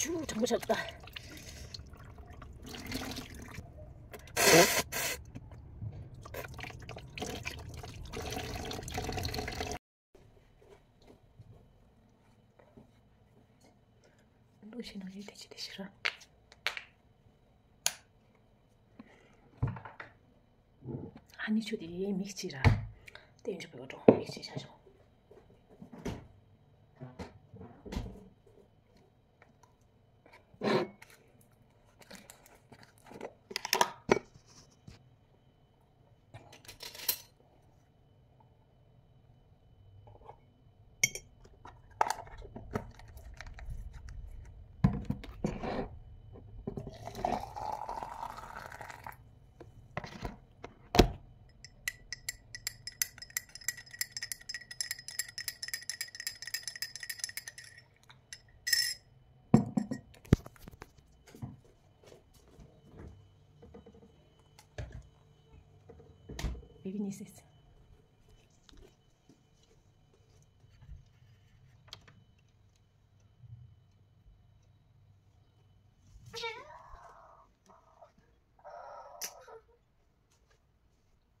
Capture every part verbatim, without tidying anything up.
ཅུང་གྲང་མོ་ཆགས་འདུག་ད། ལོ་ཤི་ནང་ཡོད་དེ་ཅི་དེ་ཤི་ར། ཧ་ནི་ཆུ་དེ་མིག་ཅི་ར། དེ་འཇུ་བའི་འགྲོ་མིག་ཅི་ཤ་ཤོ། Baby nieces.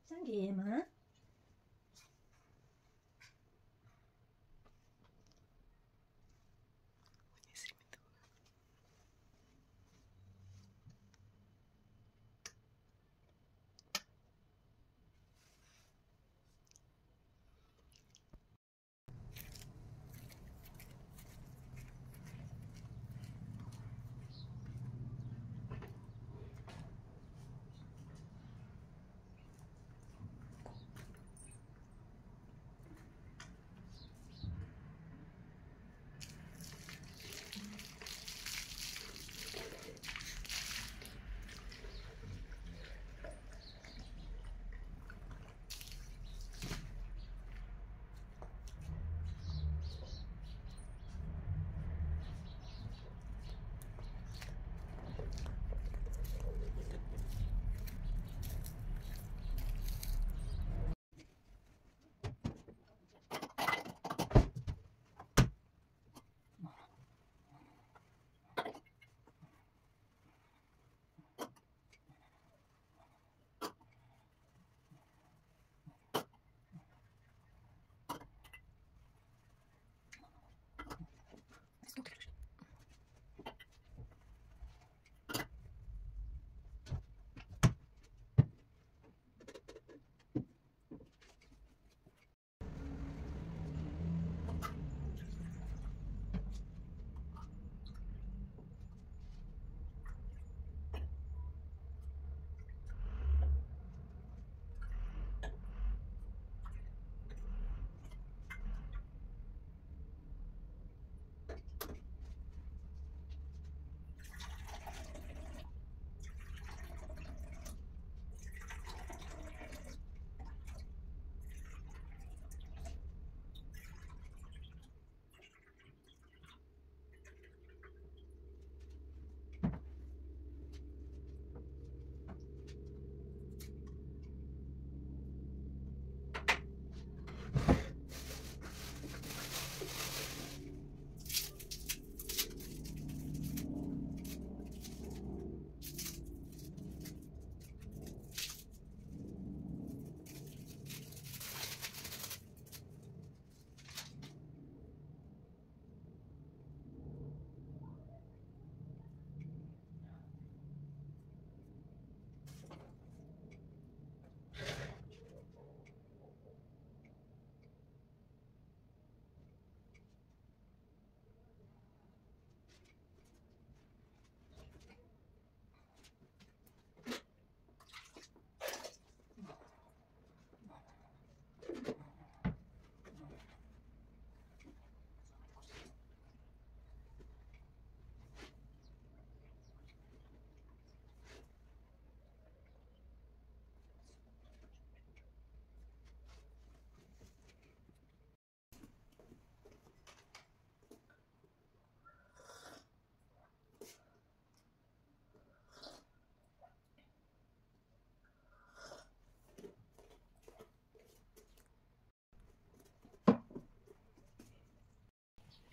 སངས་རྒྱས་མ།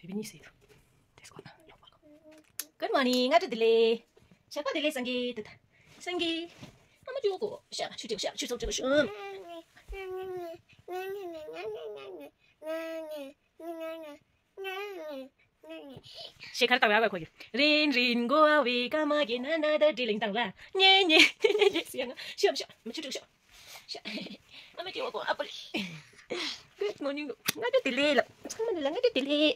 Baby nieces. This one. You're welcome. Good. མ་ནི་ང་ཏྲ་དེ་ལེ། ཞག་པ་དེ་ལེ་སངས་རྒྱས་དེ་ད། སངས་རྒྱས། ཨ་མ་ཅུ་གོ་ཤ་ཆུ་ཏིག་ཤ་ཆུ་ཚོགས་ཆུ་ཤུ། ཤེས་ཁར་ལྟ་བའི་ཨ་བའི་ཁོ་ཡོད། རིན་རིན་མགོ་ཨ་བའི་ཀ་མ་གི་ན་ན་ད་དྲི་ལིང་དང་ལ། ཉེ་ཉེ་ཉེ་ཉེ་སི་ཡང་ཤ་ཤ་མ་ཆུ་ཏིག་ཤ། ཤ། ཨ་མ་ཅུ་གོ་ཨ་པ་ལི། Good morning། ང་ཏྲ་དེ་ལེ་ལ། ཚང་མ་ནི་ལ་ང་ཏྲ་དེ་ལེ།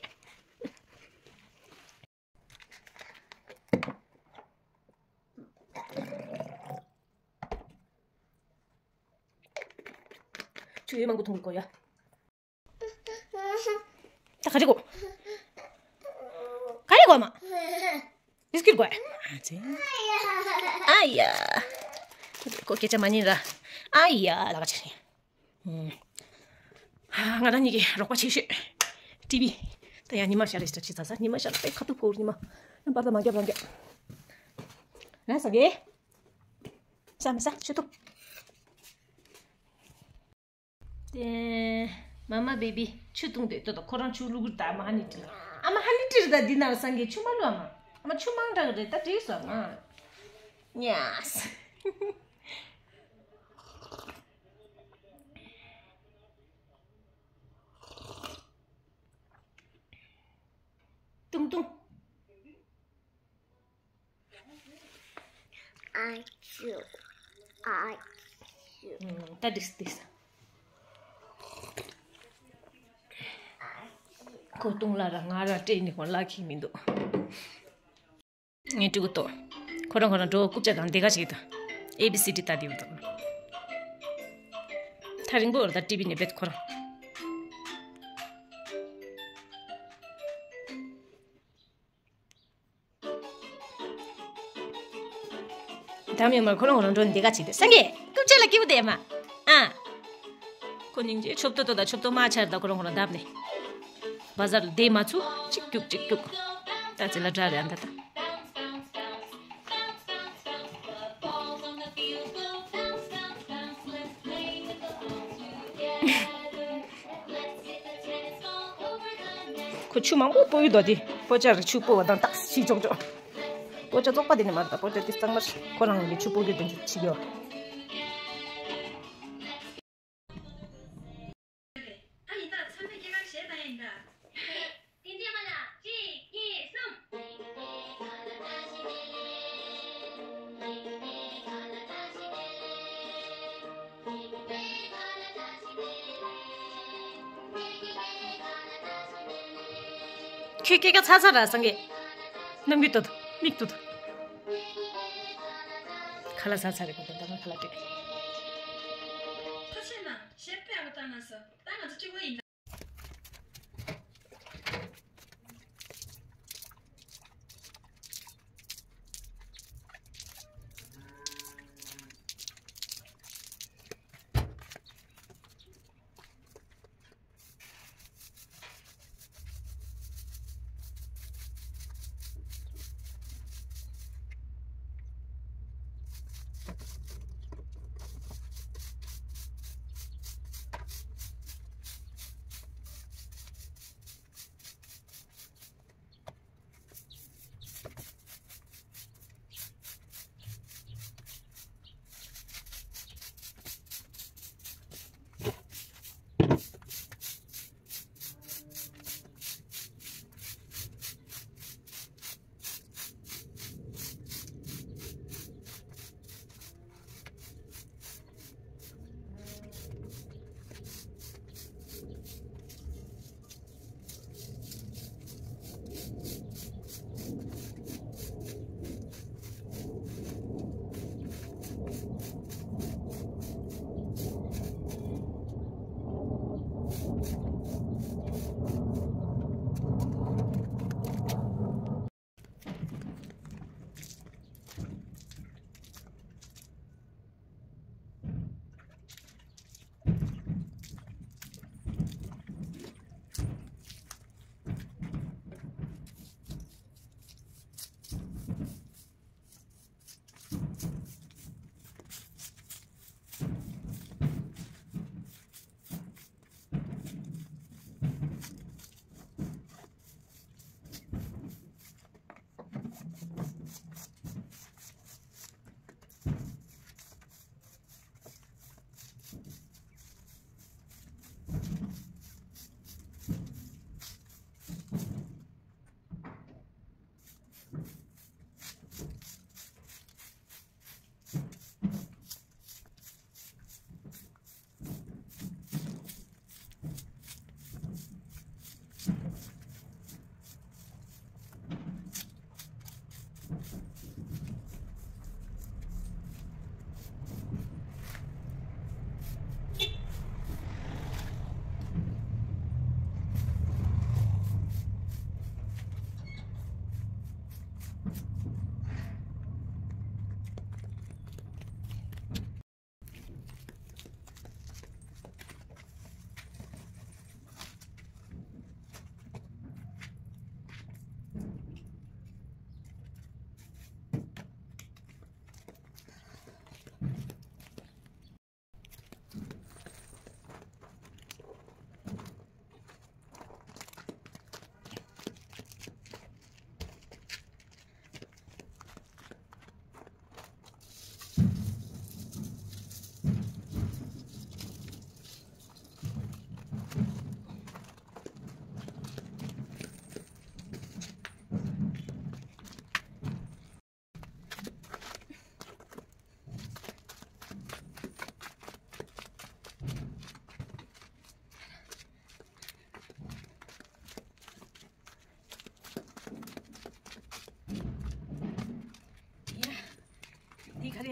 ཆུ་ཡོད་མང་པོ་འཐུང་དགོས་ཡ། ད་ག་རེ་དགོས། ག་རེ་དགོས་མ། བིས་ཀིཊ་དགོས། ཨ་ཙི། ཨ་ཡ། ཁོ་སྐད་ཆ་མ་ཉན་ར། ཨ་ཡ་ལ་ག་ཅིག་རེད། ཧ། ང་རང་གཉིས་ཀྱི་རོགས་པ་ཆེ་ཤོས། ཊི་བི། ད་ཡང་ཉི་མ་ཤར་རེ་ཞིག་བྱས་ཚར་ས། ཉི་མ་ཤར་པའི་ཁ་ཐུག་ཕོག་ཉི་མ། ཡང་པར་ད་མ་རྒྱབ་རང་རྒྱབ། ང་ས་གེ། ས་མི་ས་ཆུ་ཐུག་དེ། མ་མ་བེ་བི་ཆུ་བཏུང་དེ་ལྟོས་དང་ཁོ་རང་ཆུ་བླུག་གི་རེད། ད་ཨ་མ་ཧ་ནི་ཏྲི་ལ། ཨ་མ་ཧ་ནི་ཏྲི་རེད། ད་འདི་ནང་སངས་རྒྱས་ཆུ་མ་བླུག་ཨ་མ། ཨ་མ་ཆུ་མང་དྲགས་རེད། ད་དྲིས་སོ་ཨ་མ། ཉཱས། ཏུང་ཏུང་། ཨ་ཅུ། ཨ་ཅུ། ད་འགྲིག་འགྲིག་ཁོ་ཏུང་ལ་ར་ང་ར་སྤྲད་ནི་ཁོ་ལ་ཁྱི་མི་འདུག་ངས་སྤྲུལ་སྐུ་ཏོ། ཁོ་རང་ཁོ་རང་འགྲོ་རྐུབ་ཀྱག་དང་འདི་ག་ཞིག་དང་། ཨེ་བི་སི་ཌི་ལྟ་དེ་བ་དང་། ཐག་རིང་པོ་བར་ད་ཊི་བི་ནས་བེད་ཁོ་རང་། དམ་ཡོད་མར་ཁོ་རང་ཁོ་རང་འགྲོ་འདི་ག་བྱེད་དེ་སངས་རྒྱས་སྐུ་ཆེ་ལ་སྐྱིད་པོ་དེ་མ། ཨ། ཁོ་སྙིང་རྗེ་ཆོབ་ཏོ་ཏོ་དང་ཆོབ་ཏོ་མ་ཆར་དང་ཁོ་རང་ཁོ་རང་བརྡབ་ནས། བ་ཟར་ལ་བསྡད་མ་ཚུགས་གཅིག་རྒྱུག་གཅིག་རྒྱུག་ད་ཚེ་ལ་དྲ་རེད་ཨ་ད་ད། ཁོ་ཆུ་མང་པོ་སྤོ་ཡི་འདུག་དེ། སྤོ་ཆ་རེ་ཆུ་སྤོ་བ་དང་ཏག་ཞིག་ཅོག་ཅོག་སྤོ་ཆ་བཙོག་པ་དེ་ནི་མ་རེད། ད་སྤོ་ཆ་དེ་གཙང་མ་ཁོ་རང་གི་ཆུ་སྤོ་རྒྱུ་དེ་འཇུ་ཆི་ཡོད། ཁྱོད་སྐད་ཆ་ཚ་ཚ་ར་སངས་རྒྱས། རྣམ་འགྱུར་ཏོ་ཏོ་མིག་ཏོ་ཏོ། ཁ་ལག་ཚ་ཚ་རེད་པ་ད་ང་ཁ་ལག་སྤྲད། ཐུགས་རྗེ་གནང་། གཞས་དཔེ་ཡག་པོ་བཏང་གནང་སོང་། ད་ང་ཚོ་གཅིག་པོ་ཡིན།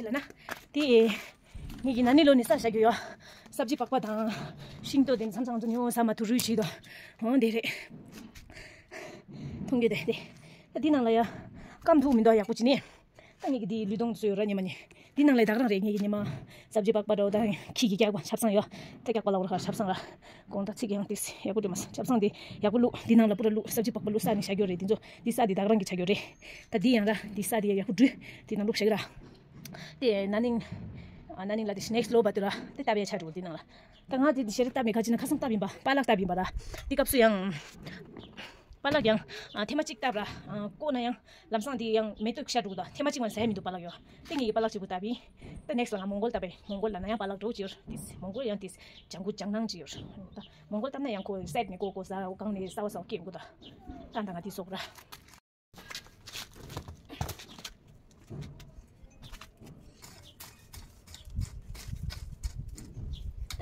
ལ་ན། དེ། ངེད་ཀྱི་ན་ནིང་ལོ་ནས་ཟ་བཞག་རྒྱུ་ཡོད། སབ་ཇི་པགས་པ་དང་། ཤིང་ཏོག་དེ་མཚམས་མཚམས་ཚོ་ཉོ་ཟ་མ་ཐུབ་རུལ་བྱེད་དོ། འོང་དེ་རེད། མཐོང་རྒྱུ་དེ་དེ། ད་འདི་ནང་ལ་ཡ། སྐམ་ཐུག་མི་འདུག་ཡག་པོ་བྱས་ནས། ད་ངེད་ཀྱི་འདི་ལུས་སྟོང་ཚོ་ཡོད་ར་ཉི་མ་ནི། འདི་ནང་ལ་ད་ག་རང་རེད། ངེད་ཀྱི་ཉི་མ། སབ་ཇི་པགས་པ་འདྲ་བོ་དང་ཁྱི་གི་རྒྱགས་པ་ཆབ་གསང་ཡོད། ད་རྒྱགས་པ་ལ་འོ་ར་ཆབ་གསང་ར། གོང་ད་ཚིག་ཡང་ཏིས་ཡག་པོ་འགྲོ་མ་སོང་། ཆབ་གསང་འདི་ཡག་པོ་བླུགས། འདི་ནང་ལ་པུ་ར་བླུགས། སབ་ཇི་པགས་པ་བླུགས་ས་ནི་བཞག་རྒྱུ་རེད། འདི་ཚོ་འདི་ས་འདི་ད་ག་རང་གི་ཆ་རྒྱུ་རེད། ད་འདི་ཡང་ར་འདི་ས་འདི་ཡག་པོ་འདྲུས། འདི་ནང་བླུགས་བཞག་ར། དེ་ན་ནིང་། ཨ་ན་ནིང་ལ་དེ་ནེག་སི་ལོ་བ་དེ་ར་དེ་བཏབ་ཡ་ཆ་འགྲོ་འདི་ནང་ལ། ད་ང་དེ་དེ་ཤེར་བཏབ་མེད། ཁ་ཅིག་ན་ཁ་སང་བཏབ་ཡིན་པ། པ་ལག་བཏབ་ཡིན་པ་ར། དེ་སྐབས་སུ་ཡང་། པ་ལག་ཡང་། ཨ་ཐེངས་མ་གཅིག་བཏབ་ར། ཨ་བཀོག་ན་ཡང་། ལམ་སང་དེ་ཡང་མེ་ཏོག་ཤར་འགྲོ་གི་འདུག་ཐེངས་མ་གཅིག་མ་ཟ་ཡ་མི་འདུག་པ་ལག་ཡོད། དེ་ངེད་ཀྱི་པ་ལག་གཅིག་པུ་བཏབ་ཡིན། ད་ནེག་སི་ལ་ང་མོང་གོལ་བཏབ་པས། མོང་གོལ་ལ་ན་ཡང་པ་ལག་འགྲོ་གི་ཡོད། དེ་མོང་གོལ་ཡང་དེ་ལྗང་གུ་ལྗང་ནང་གཅིག་ཡོད། ད་མོང་གོལ་བཏབ་ན་ཡང་ཁོ་སའི་ཌི་ནས་བཀོག་བཀོག་ཟ་གང་ནས་ཟ་བ་ཟ་བ་སྐྱེ་འགོ་ད། ད་ད་ང་དེ་སོགས་ར།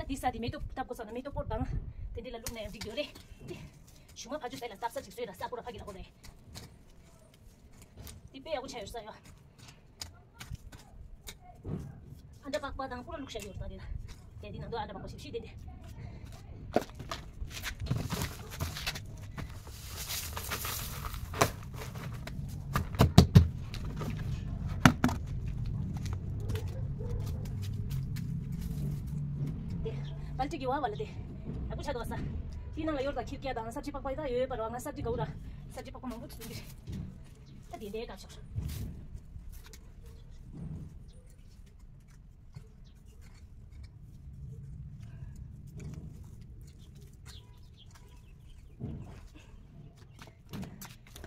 ད་འདི་ས་དེ་མེ་ཏོག་བཏབ་དགོས་ས་ན་མེ་ཏོག་སྤོར་དང་། དེ་འདི་ལ་བླུགས་ན་ཡང་འགྲིག་ཡོད་རེད། དེ། ཞུ་མ་ཕ་ཆུ་སའི་ལ་སྟབ་ས་ཅིག་བཟོས་ལ་ས་པོ་ར་ཕ་གི་ལ་ཧོ་རེད། དེ་དཔེ་ཡག་པོ་ཆགས་ཡོད་ས་ཡོད། ཨ་འདྲ་པགས་པ་དང་པུ་ར་བླུགས་བཞག་ཡོད་ད་དེ་ལ། དེ་འདི་ནང་དུ་ཨ་འདྲ་པགས་པ་ཞིབ་ཞིབ་དེ་དེ། དེ། བལ་ཏི་གི་བ་བ་ལ་དེ། ཡག་པོ་ཆགས་འདུག་ས། དེའི་ནང་ལ་ཡོད་ད་ཁིར་ཀྱ་དང་སབ་ཇི་པགས་པ་ཡི་ད་ཡོད་པ་ར། ང་སབ་ཇི་ག་བུ་ར། སབ་ཇི་པགས་པ་མང་པོ་ཚུད་འདི་རེད། ད་དེ་འདྲའི་དཀར་ཤོག་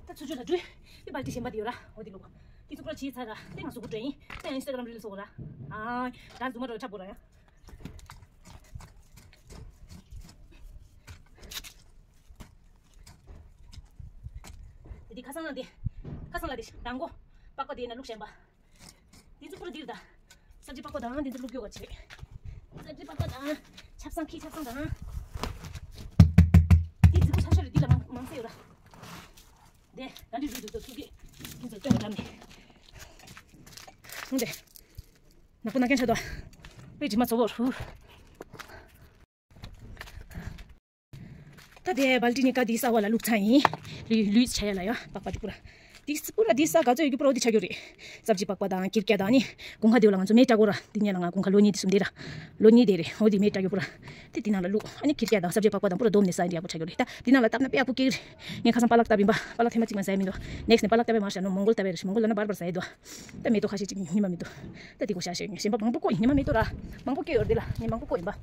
ད་ཚུར་ཕྱོགས་ལ་འགྲོ། དེ་བལ་ཏི་གཞན་པ་དེ་ཡོད་ར། འོ་དེ་ལོག་དེ་ཚུར་ཕར་ཕྱིན་ཚར་ར། དེ་ང་གཟུགས་པོ་འདྲ་ཡིན། དེ་ཡང་ཨིན་སི་ཊ་གྷ་རམ་རི་ལི་སི་འོ་ར། ཨ། ད་གཟུགས་མ་འགྲོ་འཁྲབ་པོ་ར་ཡ། དེ་དེ་ཁ་སང་ལ་དེ། ཁ་སང་ལ་དེ་དང་པོ། པགས་པ་དེ་ན་བླུགས་བཞག་པ། འདི་ཚོ་པུ་ར་འདིར་ད། སབ་ཇི་པགས་པ་དང་འདི་ཚོ་བླུགས་ཡོད་ག་ཅི་རེད། སབ་ཇི་པགས་པ་དང་། ཆབ་གསང་ཁྱི་ཆབ་གསང་དང་། འདི་རྫིག་པོ་ཆ་ཤོས་རེད། འདི་ལ་མང་མང་སེ་ཡོད་ར། དེ་ད་འདི་རུ་འདུག་ཚོ་ཚུགས་ཀྱི། འདི་ཚོ་སྟོན་པ་འགྲམ་ནས། འོང་དེ། ནག་པོ་ནག་རྐྱང་ཆགས་འདུག་དཔེ་དྲི་མ་ཚོ་བོར། ཧུ། ད་དེ་བལ་ཏི་ནི་ཀ་དེ་ས་བ་ལ་བླུགས་ཚར་ཡིན། ལུས་ལུས་ཆ་ཡ་ལ་ཡ་པགས་པ་དེ་པུ་ར། དེ་སི་པུ་ར་དེ་ས་ག་ཚོད་ཡོད་རྒྱུ་པུ་ར་འོ་དེ་ཆ་རྒྱུ་རེད། སབ་ཇི་པགས་པ་དང་ཀིར་ཀྱ་དང་ནི། དགུན་ཁ་དེ་བ་ལ་ང་ཚོ་མེ་སྲེག་གོ་ར། དེ་ཉལ་ལ་ང་དགུན་ཁ་ལོ་གཉིས་དེ་གསུམ་དེ་ར། ལོ་གཉིས་དེ་རེད། འོ་དེ་མེ་སྲེག་རྒྱུ་པུ་ར། དེ་དེ་ནང་ལ་བླུགས། ཨ་ནི་ཀིར་ཀྱ་དང་སབ་ཇི་པགས་པ་དང་པུ་ར་བསྡོམས་ནས་ས་ཡིན་དེ་ཡག་པོ་ཆ་རྒྱུ་རེད། ད་དེ་ནང་ལ་བཏབ་ན་དཔེ་ཡག་པོ་སྐྱེ་གི་རེད། ངས་ཁ་སང་པ་ལག་བཏབ་ཡིན་པ། པ་ལག་ཐེངས་མ་གཅིག་མ་ཟ་ཡ་མི་འདུག་ནེག་སི་ནས་པ་ལག་བཏབ་པའི་མར་བཞག་ནོ། མོང་གོལ་བཏབ་པའི་རེད། མོང་གོལ་ལ་ན་བར་བར་ཟ་ཡ་འདུག་ད་མེ་ཏོག་ཁ་ཤས་ཅིག་ཉི་མ་མི་འདུག་ད་དེ་གོ་ཤ་ཤེས་ངས་གཞན་པ་མང་པོ་བཀོག་ཡིན། ཉི་མ་མེ་ཏོག་ར། མང་པོ་སྐྱེ་ཡོད་རེད་དེ་ལ། ངས་མང་པོ་བཀོག་ཡིན་པ།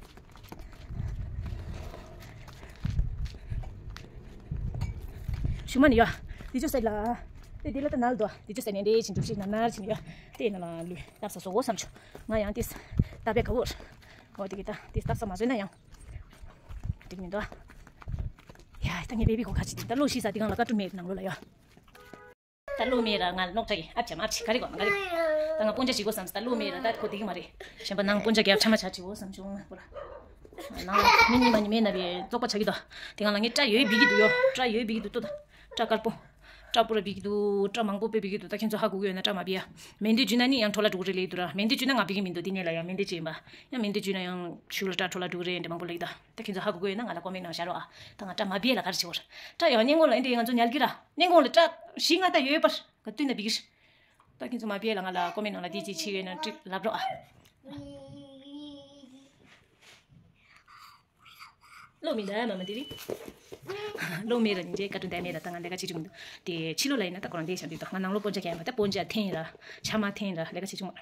ཞུ་མ་ནི་ཡ། དེ་ཅོ་ཟེར་ལ། དེ་དེ་ལ་ད་ནལ་དོ། དེ་ཅོ་ཟེར་ནས་འདྲེ་ཆིན་གྲུབ་ཤིག་ན་ནར་ཆིན་ཡ། དེ་ན་ལ་ལུས་སྟབས་ས་སོ་བོ་བསམ་བྱུང་། ང་ཡང་དེ་སྟབས་པའི་ག་བོར། འོ་དེ་གི་ད་དེ་སྟབས་ས་མ་བཟོས་ན་ཡང་། དེ་མི་འདུག་ཡ་ད་ངས་བེ་བི་གོ་ཁ་ཅིག་ད་ལོ་ཤི་ས་དེ་གང་ལ་ཀ་ཏུ་མེད་ནང་ལོ་ལ་ཡ། ད་ལོ་མེད་ར་ང་ལ་རྙོག་དྲ་ཡིན། ཨ་ཅམ་ཨ་ཕྱི་ག་རེ་གོ་ང་ག་རེ་གོ་ད་ང་སྤུན་ཆ་ཞིག་གོ་བསམ་ད་ལོ་མེད་ར་ད་ཁོ་དེ་གི་མ་རེད། གཞན་པ་ནང་སྤུན་ཆ་རྒྱབ་ཕྲ་མ་ཆ་ཆེ་བོ་བསམ་བྱུང་ང་པོ་ར། ནང་ལ་མི་གཉིས་མ་གཉིས་མེད་ན་བའི་བཙོག་པ་ཆགས་ཀྱི་འདུག་དེ་གང་ལ་ངས་སྐྲ་ཡོད་བི་གི་འདུག་ཡོ། སྐྲ་ཡོད་བི་གི་འདུག་ཏོ། ད་སྐྲ་དཀར་པོ། སྐྲ་པོ་ར་བི་གི་འདུག་སྐྲ་མང་པོ་དཔེ་བི་གི་འདུག་ད་ཁྱེད་ཚོ་ཧ་གོ་གི་ཡོད་ན་སྐྲ་མ་བི་ཡ། མེ་མདེའུ་འཇུས་ན་ནི་ཡང་འཕྲོ་བརླག་འགྲོ་གི་རེད་ལེ་འདུག་ར། མེ་མདེའུ་འཇུས་ན་ང་བི་གི་མི་འདུག་དེ་ནས་ལ་ཡང་མེ་མདེའུ་འཇུས་ཡིན་པ། ཡང་མེ་མདེའུ་འཇུས་ན་ཡང་ཤུགས་ལ་སྐྲ་འཕྲོ་བརླག་འགྲོ་གི་རེད་འདྲ་མང་པོ་ལེགས་ད། ད་ཁྱེད་ཚོ་ཧ་གོ་གི་ཡོད་ན་ང་ལ་ཀོ་མེན་ནང་བཞག་རོགས་ཨ། ད་ང་སྐྲ་མ་བི་ཡ་ལ་ག་རེ་བྱེད་བོར། སྐྲ་ཡང་སྙན་ངོ་ལ་འདི་ང་ཚོ་ཉལ་གི་ར། སྙན་ངོ་ལ་སྐྲ་བཞི་ལྔ་ད་ཡོད་པར་ག་དུས་ན་བི་གི་རེད། ད་ཁྱེད་ཚོ་མ་བི་ཡ་ལ་ང་ལ་ཀོ་མེན་ནང་ལ་དེ་ཅི་ཆི་ཡོད་ན་ཀྲིག་ལབ་རོགས་ཨ། ལོ་མི་འདའ་མ་མ་དེ་རིང་། ལོ་མེ་ར་ཉིན་རེ་ཀ་ཏུ་འདའ་མེ་ར་ད་ང་ལས་ཀ་བྱེད་ཀྱི་མི་འདུག་དེ་ཕྱི་ལོ་ལ་ཡིན་ན་ད་ཁོ་རང་འདས་ཤག་འདི་དང་ང་ནང་ལོ་སྤུན་ཆ་ཁྱད་མ་ད་སྤུན་ཆ་འཐེན་ར། ཆ་མ་འཐེན་ར་ལས་ཀ་བྱེད་ཀྱི་མ།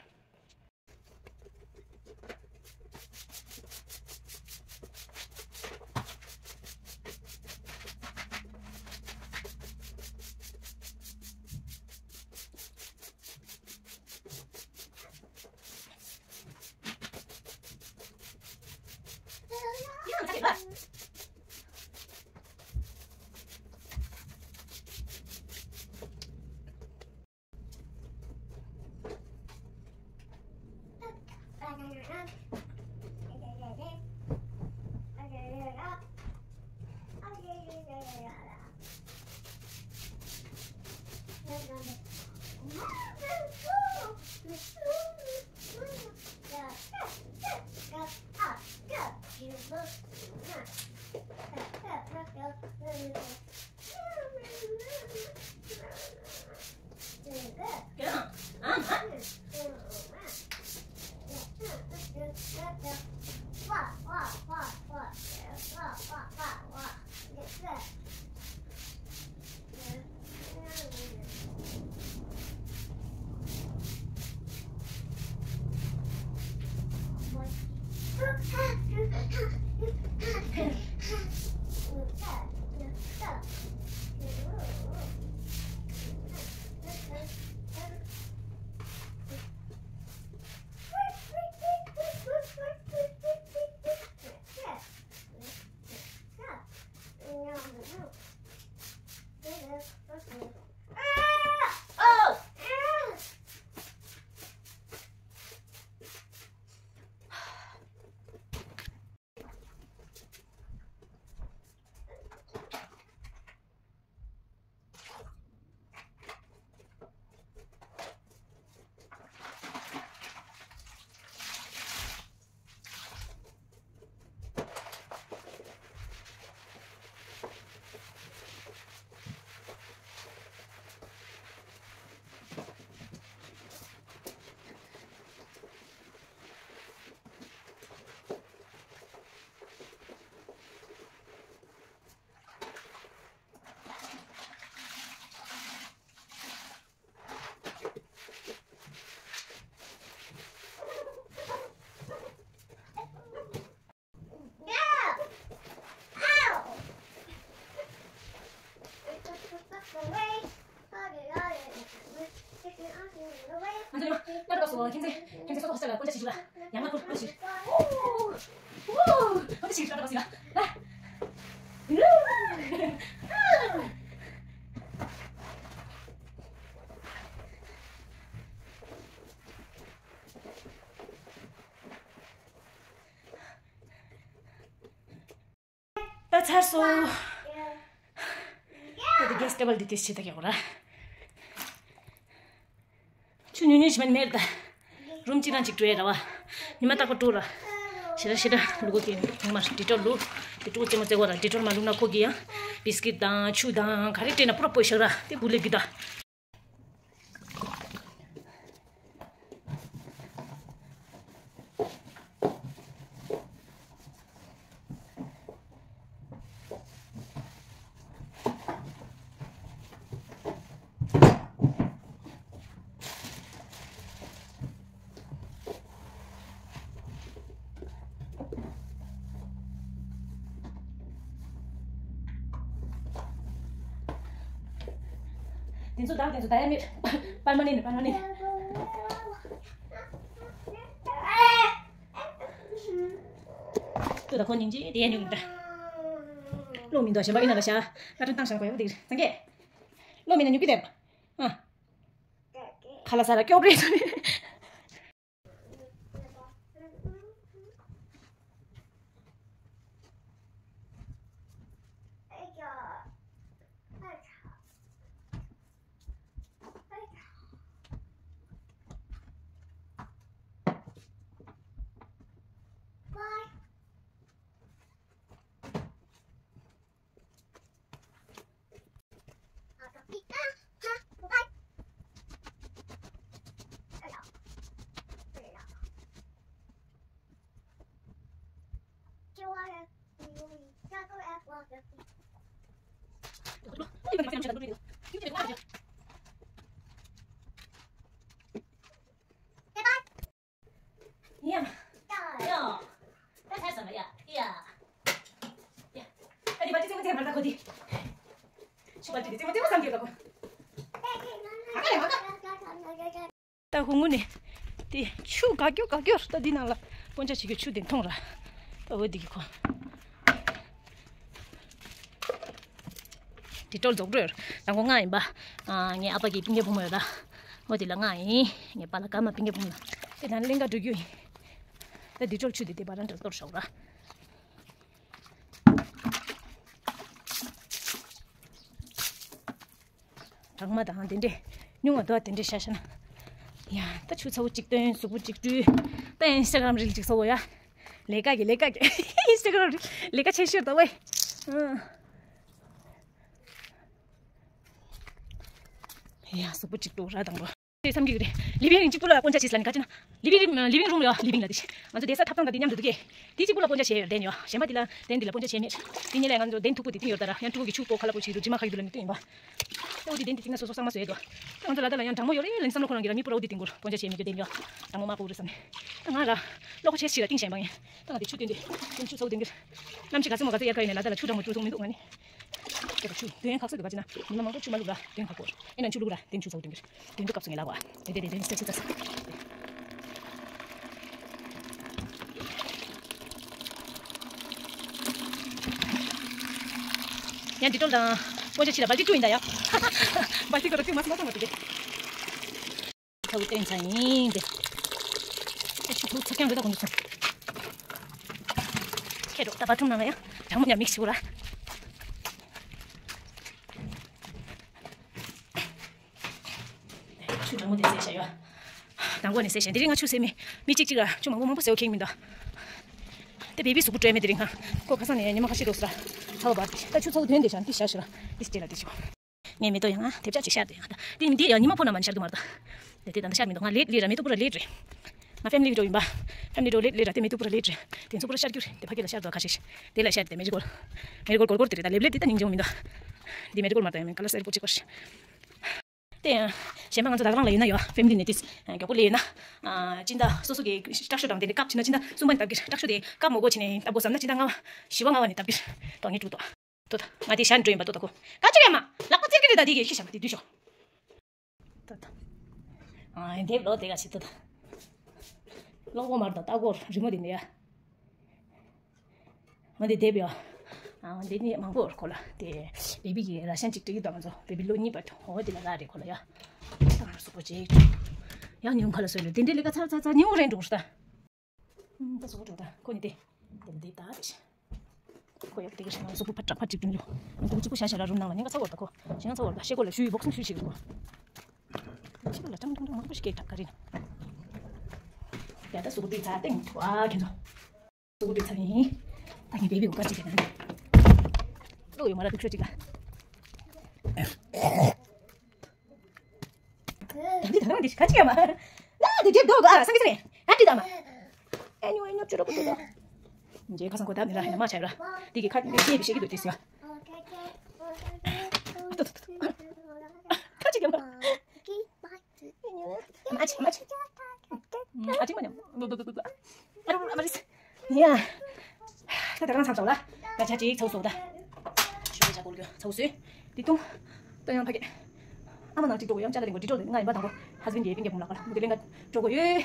ང་ཚོ་ནི་སླར་སྐབས་སུ་ཁྱིམ་མཚེས་ཁྱིམ་མཚེས་ཚོགས་གཙོ་ལ་སྐུ་ཕྱག་ཞུ་ཞུ་ལ། ཡང་ན་ཁུར་ཁུར་ཞིག་ད་ཚར་སོང་། ད་དེ་གེ་སི་ཊེ་བལ་འདི་ཏེ་ཆེ་ད་ཀྱག་ར། ཆུ་ཉུང་ཉུང་ཞིག་མ་ནི་མེད་ད། རུམ་གཅིག་རང་གཅིག་འགྲོ་ཡ་ར་བ། ཉི་མ་རྟག་པར་འགྲོ་ར། ཞེ་དྲག་ཞེ་དྲག་ལུ་གུ་གི་ཚང་མ་ཌི་ཊོལ་ལུ། དེ་ཕྲུ་གུ་རྩེད་མོ་རྩེ་གོ་ར་ཌི་ཊོལ་མ་བླུགས་ན་ཁོ་གི་ཡང་། བིས་ཀིཊ་དང་ཆུ་དང་ག་རེ་སྤྲད་ན་པུ་ར་སྤོས་བཞག་ར་དེ་བུ་ལེབ་གི་ད། དེ་ཚོ་བདག་དེ་ཚོ་ད་ཡ་མེད། པར་མ་ནི་ནི་པར་མ་ནི། ཏུ་ད་ཁོ་ཉིན་གཅིག་དེ་ཡ་ཉུག་ད། བློ་མི་འདོག་གཞན་པ་ཡིན་ན་ལ་ཤ། ཀ་ཏོན་བཏང་ཤང་གོ་ཡ་བ་དེ་སངས་རྒྱས། བློ་མི་ན་ཉུག་གི་དེ། ཨ། ཁ་ལ་ས་ར་སྐྱོབ་རེད་ཟེར། ཡ། ཡ། ད་ཆ་ཚང་མ་ཡ། ཡ། ཡ། ད་འདི་པ་ཏི་ཙེ་མོ་ཙེ་མ་ད་གོ་འདི། ཤུ་པ་ཏི་ཙེ་མོ་ཙེ་མོ་བསམ་གྱི་ལ་གོ། ཨ་ཀ་ལེ་མ་ཀ། ད་ཧུ་ངུ་ནི། དེ་ཆུ་ག་སྐྱོ་ག་སྐྱོ་ད་འདི་ནང་ལ་སྤོན་ཆ་བྱེད་ཀྱི་ཆུ་དེ་མཐོང་ར། ད་འོ་འདི་གི་ཁོ། ཌི་ཊོལ་རྫོགས་འགྲོ་ཡོད། དང་པོ་ང་ཡིན་པ། ཨ། ངའི་ཨ་ཕ་གི་པིན་ཀེ་བུ་མོ་ཡོད་ད། འོ་དེ་ལ་ང་ཡིན། ངའི་པཱ་ལགས་ཀརྨ་པིན་ཀེ་བུ་མོ་ལ། དེ་ད་ནི་གླིང་ག་འགྲོ་རྒྱུ་ཡིན། ད་ཌི་ཊོལ་ཆུ་དེ་དེ་བར་འགྲོ་གཏོར་ཤོག་ར། གྲང་མ་དང་དེ་འདྲས། སྨྱུང་བ་དོ་དེ་འདྲས་ཤ་ཤ་ན། ཡ། ད་ཆུ་ཚ་བོ་གཅིག་བཏོན། གཟུགས་པོ་གཅིག་བཀྲུས། ད་ཨིན་སི་ཊ་གྷ་རམ་རིལ་གཅིག་བཟོ་དགོས་ཡ། ལས་ཀ་གི་ལས་ཀ་གི་ཨིན་སི་ཊ་གྷ་རམ་རིལ་ལས་ཀ་ཆེ་ཤོས་ད་ཝེ། ཡ། གཟུགས་པོ་གཅིག་བཀྲུ་ར་དང་པོ། དེ་བསམ་གྱི་རེད། ལི་བིང་རུམ་གཅིག་པུ་ལ་སྤོན་ཆ་བྱེད་ལ་ནི་ག་ཅི་ན། ལི་བིང་རུམ་ལི་བིང་རུམ་ལ་ཡོད། ལི་བིང་ལ་དེ་ང་ཚོ་བསྡད་ས་ཐབ་ཚང་དང་དེ་མཉམ་དུ་འདུག་གས། དེ་གཅིག་པུ་ལ་སྤོན་ཆ་བྱེད་ཡོད་དེ་ཡོད། གཞན་པ་དེ་ལ་གདན་དེ་ལ་སྤོན་ཆ་བྱེད་མེད། དེ་ཉིན་ལས་ང་ཚོ་གདན་མཐུག་པོ་དེ་བཏིང་ཡོད་ད་ར། ཡང་ཕྲུ་གུ་གི་ཁ་ལག་པོ་ཞིག་འདུག་ཇི་མ་ཁ་ཡི་འདུག་ལ་ནི་བཏིང་ཡིན་པ། ཨོ་དེ་གདན་དེ་བཏིང་ན་སོ་སོ་གཙང་མ་བཟོ་ཡས་འདུག་ད་ང་ཚོ་ལ་ད་ལ་ཡང་གྲང་མོ་ཡོད་རེད་ལ་བསམ་བློ་ཁོ་རང་གི་ར་མི་སྤུ་ར་འོ་དེ་བཏིང་དགོས་སྤོན་ཆ་བྱེད་མེད་རྒྱུ་དེ་ཡོད། གྲང་མོ་དམར་པོ་རེད་བསམ་ནས། ད་ང་ར་གློག་ཆས་ཞིག་ལ་བཏིང་བཞག་ཡིན་པ་ཡིན། ད་ང་དེ་ཆུ་བཏོན་དུས་དེ་ཆུ་ཚ་བོ་འདོན་གྱི་རེད། གནམ་གཤིས་ག་ཚོད་མོ་ག་ཚོད་དབྱར་ཁ་ཡིན་ནས་ལ་ད་ལ་ཆུ་གྲང་མོ་བཅུག་ཐུབ་མི་འདུག་ང་ནི། སྐྱེ་བ་ཆུ་དོན་ཁག་སོ་འདུག་ག་ཅི་ན་ཉི་མ་མང་པོ་ཆུ་མ་བླུགས་ར་དོན་ཁག་པོ་རེད། ཨེ་ན་ཆུ་བླུགས་ར་དོན་ཆུ་ཚ་བོ་འདོན་གྱི་རེད། དོན་དུ་སྐབས་སུ་ངས་ལབ་པ། དེ་དེ་དེ་དེ་ནི་ས་ཆུ་ཚ་ས། ཡང་འདི་ཏོལ་དང་སྤོན་ཆ་ཕྱི་ལ་བལ་ཏི་བཅུ་ཡིན་ད་ཡ། བལ་ཏི་ཁོ་ར་བཅུ་མ་སོང་མ་སོང་མ་སོང་དེ། ཚ་བོ་བསྟན་ཚ་ཡིན་ཏེ། ཨེ་ཆུ་ཚ་བོ་ཚ་རྐྱང་རེད་ད་གོ་འདུག་སོང་། ཁྱེད་རོགས་ད་བ་ཐུམ་ནང་ལ་ཡང་གྲང་མོ་ཉག་མིག་ཞིག་གོ་ར། ཆུ་གྲང་མོ་དེ་བཟས་བཞག་ཡོད། དང་པོ་ནས་བཟས་བཞག་དེ་རིང་ང་ཆུ་བཟས་མེད། མི་གཅིག་གཅིག་ལ་ཆུ་མང་པོ་མང་པོ་བཟས་ཡོད་ཁེངས་མི་འདུག་དེ་བེ་བི་གཟུགས་པོ་སྤྲོད་མེད་དེ་རིང་ང་། ཁོ་ཁ་སང་ནས་ཉི་མ་ཁ་ཤས་འགྲོ་སོང་ར། ཚ་བོ་བར་དེ་ད་ཆུ་ཚ་བོ་དོན་དེ་བཞག་འདི་བྱས་ལ་འདི་བྱས། ངས་མེ་ཏོག་ཡང་ང་དེབ་ཆག་ཅིག་ཤར་དུ་ཡང་ད་དེ་མི་དེ་ཡང་ཉི་མ་ཕོ་ན་མ་ཤར་གི་མ་རེད་ད། དེ་དེ་ད་ད་ཤར་མི་འདུག་ང་ལེད་ལེད་ར་མེ་ཏོག་པུ་ར་ལེད་རེད། ང་ཕེམ་ལི་འགྲོ་ཡིན་པ། ཕེམ་ལི་འགྲོ་ལེད་ལེད་ར་དེ་མེ་ཏོག་པུ་ར་ལེད་རེད། དེ་ཚོ་པུ་ར་ཤར་རྒྱུ་རེད་དེ་ཕ་གི་ལ་ཤར་དུ་ཁ་ཤས་ཤིག་དེ་ལ་ཤར་དེ་མེ་རི་གོལ། མེ་རི་གོལ་གོར་གོར་དེ་རེད་ད་ལེབ་ལེབ་དེ་ད་སྙིང་རྗེ་མོ་མི་འདུག་དེ་མེ་རི་གོལ་མ་རེད་ད་ཡང་ཁ་ལ་སེར་པོ་གཅིག་པ་ཤི། དེ་ཡང་གཞན་པ་ང་ཚོ་ད་ག་རང་ལ་ཡོད་ན་ཡོད་ཕེམ་ལི་ནས་དེ་མགྱོགས་པོ་ལེ་ཡོད་ན། སྤྱི་ཟླ་སོ་སོ་གི་སྐྲག་ཤོས་དང་དེ་ནས་སྐབས་ཕྱིན་ན་སྤྱི་ཟླ་གསུམ་པ་ནས་ལྟ་གི་སྐྲག་ཤོས་དེ་སྐབས་མོ་གོ་ཕྱིན་ནས་ལྟ་དགོས་བསམ་ན་སྤྱི་ཟླ་ལྔ་པ་བཞི་པ་ལྔ་པ་ནས་ལྟ་གི་རེད། ང་དེ་ཤར་འགྲོ་ཡིན་པ། ཏོ་ད་ང་དེ་ཤར་འགྲོ་ཡིན་པ་ཏོ་ད་ཁོ། ཀ་ཅི་ཡ་མ། ལག་པ་ཙིར་གི་རེད་ད་དེ་གི་ཤི་ཤ་མ་དེ་དུས་ཤོག་ཏོ་ད། ཨ་དེབ་ལོ་དེ་ག་ཞིག་ཏོ་ད། ལོ་གོ་མར་ད་ལྟ་གོར་རི་མོ་དེ་ནས་ཡ། ང་དེ་དེབ་ཡ། ཨ་དེ་ནི་མང་པོ་ཁོ་ལ་དེ་བེ་བི་གི་ར་ཤན་ཅིག་སྤྲད་ཀྱི་འདུག་ང་ཚོ་བེ་བི་ལོ་གཉིས་པ་དུ་འོ་དེ་ལ་རག་རེད་ཁོ་ལ་ཡ། ད་ང་སུ་གོ་ཅེ། ཡང་ཉུང་ཁ་ལ་སོ་ལ་དེ་འདྲའི་ལས་ཀ་ཚར་ཚར་ཚར་ཉུང་རེད་འགྲོ་ད། ད་སོ་གོ་འགྲོ་ད་ཁོ་ནི་དེ། དེ་འདི་ད་རེད། ཁོ་ཡག་དེ་གི་ཧྲ་སོག་པོ་ཕ་དྲག་ཕ་གཅིག་ཏུ་འཇུ། ང་ཏུ་གཅིག་པུ་ཤ་ཤ་ར་རུམ་ནང་ལ་ཉེན་ཁ་ཚ་བོར་ད་ཁོ། ཞེ་ང་ཚ་བོར་ད་ཤེ་གོ་ལ་ཤུ་ཡི་བོག་སིང་ཤུ་ཤིག་རུ་ཁོ། ཤེ་གོ་ལ་ཀྲང་ཀྲང་ཀྲང་མང་པོ་ཤི་ཀེ་ཀྲག་ག་རིན། ཡ་ད་སོག་པོ་དུས་ཚ་ཏེང་ཐུ་ཨ་ཁྱེད་ཚོ། སོག་པོ་དུས་ཚ་ཡིན། ད་ངའི་བེ་བི་གོ་ཀ་གཅིག་གི་ནང་། ལོ་ཡོད་མ་ར་དུག་ཤོ་གཅིག་ལ། འདི་ད་རང་འདི་ག་ཅི་ཡ་མ། ད་འདི་རྒྱབ་དོ་ག་སང་གི་སང་ག་ཅི་ད་མ། ཨ་ནི་ཝེ་ཉོབ་ཅོ་རོ་ཀོ་ཏོ་ད། འཇེ་ཁ་སང་ཁོ་ད་ནི་ར་ཧ་ན་མ་ཆ་ར། འདི་གི་ཁ་འདི་ཤེས་བི་ཤེས་གི་དོ་ཏི་སི་ཡ། ད་ད་ད་ད། ག་ཅི་ཡ་མ། མ་ཅི་མ་ཅི། ཨ་ཅི་མ་ཉམས། ཨ་རུ་ཨ་མ་རི་སི། ཡ། ད་ད་ག་རང་མཚམས་སོང་ལ། ད་ཆ་ཅིག་ཚོགས་སོང་ད། ཞུ་བ་ཆ་གོ་ལ་གྱོ་ཚོགས་སོང་། དེ་དུང་། ད་ཡང་ཕ་གི། ཨ་མ་ནང་ཅིག་འགྲོ་གོ་ཡང་ཅ་ལ་ལེན་གོ་འདི་འགྲོ་ལེན་ང་ཡིན་པ་དང་པོ་ཧ་སི་བེན་གྱི་ཡེ་པིན་གྱི་བུམ་ལག་པ་ལ་མུ་དེ་ལེན་ག་འགྲོ་གོ་ཡོད།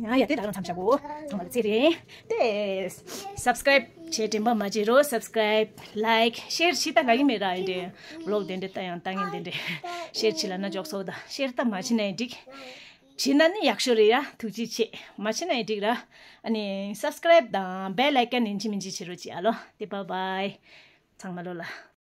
ཡ་ཡ་དེ་ད་ག་རང་མཚམས་བཞག་གོ་ཚང་མ་ལ་ཚེ་རིང་། དེ། སབ་སི་ཀ་རེབ་བྱེད་དྲན་པ་མ་བརྗེད་རོགས། སབ་སི་ཀ་རེབ་ལའིག་ཤེར་ཤི་ད་ལ་ཡིན་མེད་ར་ཡིན་དེ། བློག་དེ་འདྲ་ད་ཡང་ད་ངན་དེ་འདྲ། ཤེར་ཆི་ལ་ན་འཇོག་སོ་ད་ཤེར་ད་མ་ཆི་ན་ཡིན་འགྲིག་བྱེད་ན་ནི་ཡག་ཤོས་རེད་ཡ། ཐུགས་རྗེ་ཆེ། མ་བྱེད་ན་ཡིན་འགྲིག་ར། ཨ་ནི་སབ་སི་ཀ་རེབ་དང་བེལ་ཨའི་ཀོན་ཡིན་གཅིག་མིན་གཅིག་བྱེད་རོགས་གྱིས་ཨ་ལོ། དེ་བྷའི་བྷའི། ཚང་མ་ལོ་ལ།